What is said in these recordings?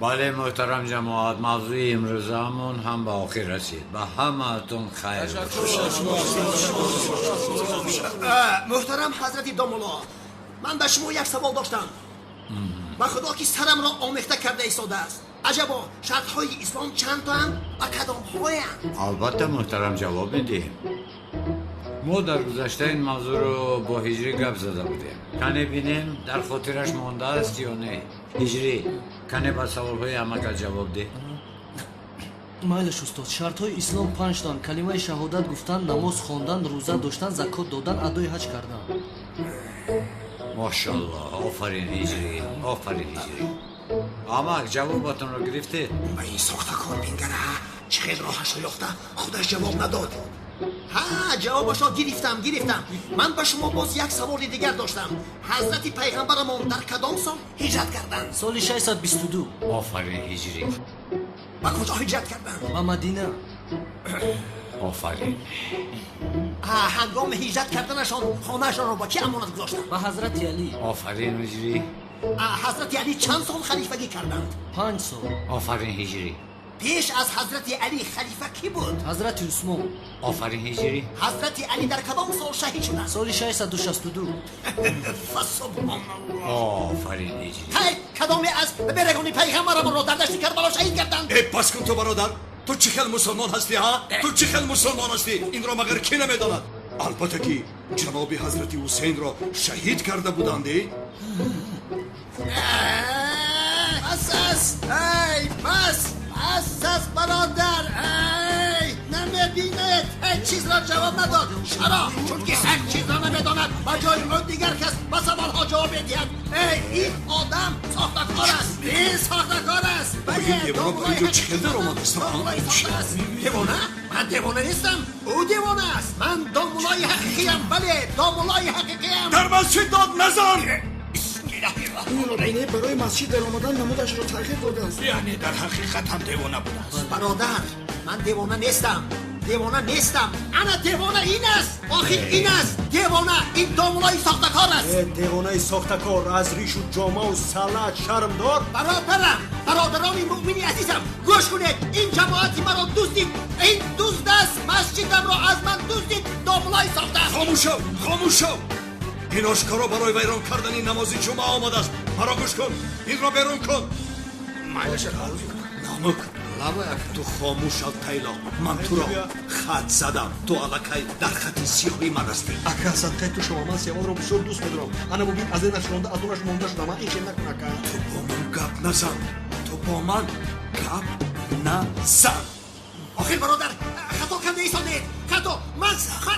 Бале, муҳтарам ҷамоат, мавзӯи имрӯзаамон ҳам ба охир расид. Ба ҳамаатон хайр. Муҳтарам ҳазрати домулло, ман ба шумо як савол доштам. Ба худо ки сарамро омехта карда истодааст. Аҷабо, шартҳои ислом чандтоанд ва кадомҳоянд? Албатта, муҳтарам, ҷавоб медиҳем. Мо дар гузашта ин мавзӯъро бо Ҳиҷрӣ гап зада будем. Кане бинем, дар хотираш мондааст ё не. Ҳиҷрӣ, кане ба саволҳои амака ҷавоб деҳ. Майлаш, устод. Шартҳои ислом панҷтаанд: калимаи шаҳодат гуфтан, намоз хондан, рӯза доштан, закот додан, адои ҳаҷ кардан. Мошаллоҳ, офарин, Ҳиҷрӣ, офарин, Ҳиҷрӣ. Амак, ҷавобатонро гирифтед? Ба ин сохтакор бингара, чӣ хел роҳашро ёфта худаш ҷавоб надод. Ҳа, ҷавобашро гирифтам, гирифтам. Ман ба шумо боз як саволи дигар доштам. Ҳазрати пайғамбарамон дар кадом сол ҳиҷрат карданд? Соли 622. Офарин, Ҳиҷрӣ. Ба куҷо ҳиҷрат карданд? Ба Мадина. Офарин. Ҳангоми ҳиҷрат карданашон хонаашонро ба кӣ амонат гузоштанд? Ба ҳазрати Алӣ. Офарин, Ҳиҷрӣ. Ҳазрати Алӣ чанд сол халифагӣ карданд? 5 сол. Офарин, Ҳиҷрӣ. Пеш аз ҳазрати Алӣ халифа кӣ буд? Ҳазрати Усмон. Офарин, Ҳиҷрӣ. Ҳазрати Алӣ дар кадом сол шаҳид шуданд? Соли 662. Фасубҳоналлоҳ. Офарин, Ҳиҷрӣ. Ҳай, кадоме аз наберагони пайғамбарамонро дар дашти Карбало шаҳид карданд? Э, бас кун ту, бародар! Ту чӣ хел мусулмон ҳастӣ, ҳа? Ту чӣ хел мусулмон ҳастӣ? Инро магар кӣ намедонад? Албатта ки ҷаноби ҳазрати Ҳусейнро шаҳид карда буданд, э. Бас аст, ай, бас, бас аст, бародар. Ай, намебинед, ҳеҷ чизро ҷавоб надод. Чаро? Чунки ҳеҷ чизро намедонад. Ба ҷои ӯ дигар кас ба саволҳо ҷавоб медиҳад. Эй, ин одам сохтакор аст, ин сохтакор аст. Ин девона ба инҷо чӣ хел даромадааст, а? Домулои сохта аст. Девона? Ман девона нестам, ӯ девона аст. Ман домулои ҳақиқиям, бале, домулои ҳақиқиям. Дар масҷид дод назан! Ин барои масҷид даромадан намудашро тағйир додааст. Яъне дар ҳақиқат ҳам девона будааст. Бародар, ман девона нестам, девона нестам. Ана девона ин аст, охир ин аст девона, ин домулои сохтакор аст. Э, девонаи сохтакор аз ришу ҷомаву салат шармдор. Бародарам, бародарони муъмини азизам, гӯш кунед. Ин ҷамоати маро дуздид, ин дузд аст. Масҷидамро аз ман дуздид, домулои сохта аст. Хомӯш шав, хомӯш шав! Ин ошкоро барои вайрон кардани намози ҷумъа омадааст. Маро гӯш кун, инро берун кун. Намук, ту хомӯш шав, тайлоқ. Ман туро хат задам, ту аллакай дар хати сиёҳи ман ҳастӣ. Ака, садқаи ту шава, ман Севонро бисёр дӯст медорам. Ана бубин, аз инаш ронда, аз онаш монда шудам. Ман ин хел накун, ака. Ту бо ман гап назан, ту бо ман гап назан. Охир, бародар, хато карда истодед, хато. Ман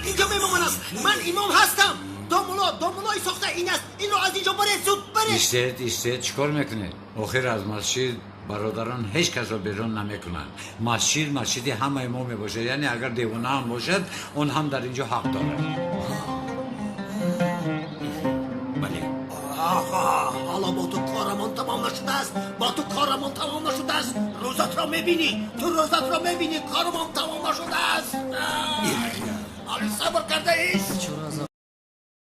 инҷо мемонам, ман имом ҳастам. Домуло, домулои сохта ин аст. Инро аз инҷо баред, зуд баред. Истед, истед, чӣ кор мекунед? Охир аз масҷид, бародарон, ҳеҷ касро берун намекунанд. Масҷид масҷиди ҳамаи мо мебошад, яъне агар девона ҳам бошад, он ҳам дар инҷо ҳақ дорад. Бале. Оҳо, ҳоло бо ту корамон тамом нашудааст, бо ту корамон тамом нашудааст. Рӯзатро мебинӣ, ту рӯзатро мебинӣ. Корамон тамом нашудааст. Ҳоли сабр кардаист. Чора.